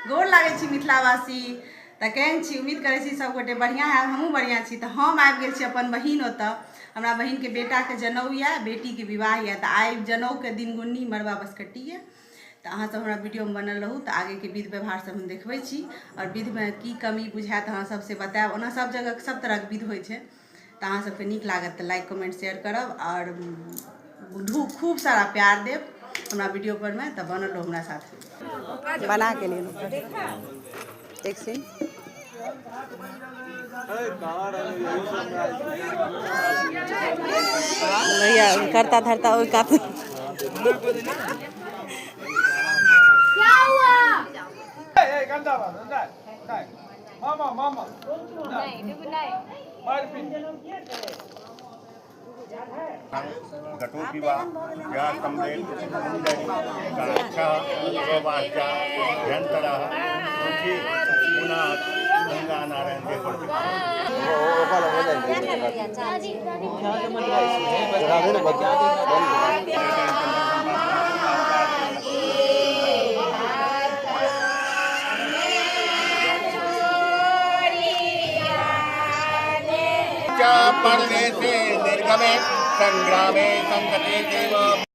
गोर लागै छी मिथिलावासी। तऽ केहन छी? उम्मीद करै छी सब गोटे बढ़िआँ हैब, हमहूँ बढ़िआँ छी। तऽ हम आबि गेल छी अपन बहिन ओतऽ। हमरा बहिनके बेटाके जनउ यऽ, बेटीके विवाह यऽ, तऽ आइ जनउके दिन गुन्नी मड़बा बसकट्टी यऽ। तऽ अहाँ सब हमरा वीडियोमे बनल रहू, तऽ आगेके विध व्यवहार सब हम देखबै छी आओर विधमे की कमी बुझायत अहाँ सबसे बतायब। ओना सब जगह सब तरहके विध होइ छै। तऽ अहाँ सबके नीक लागत तऽ लाइक कमेंट शेयर करब आओर खूब सारा प्यार देब हमरा वीडियो पर में। तऽ बनल रहू हमरा साथ। बना के लिए एक सीन भैया करता धरता ओहि कात। क्या हुआ? मामा मामा घटोपिवा या कमलेन कुंडली काक्षा स्ववाचा भ्यंतरः रुचि पुनात् गंगा नारायण देव। परदेशे निर्गमे संग्रामे संगते देव।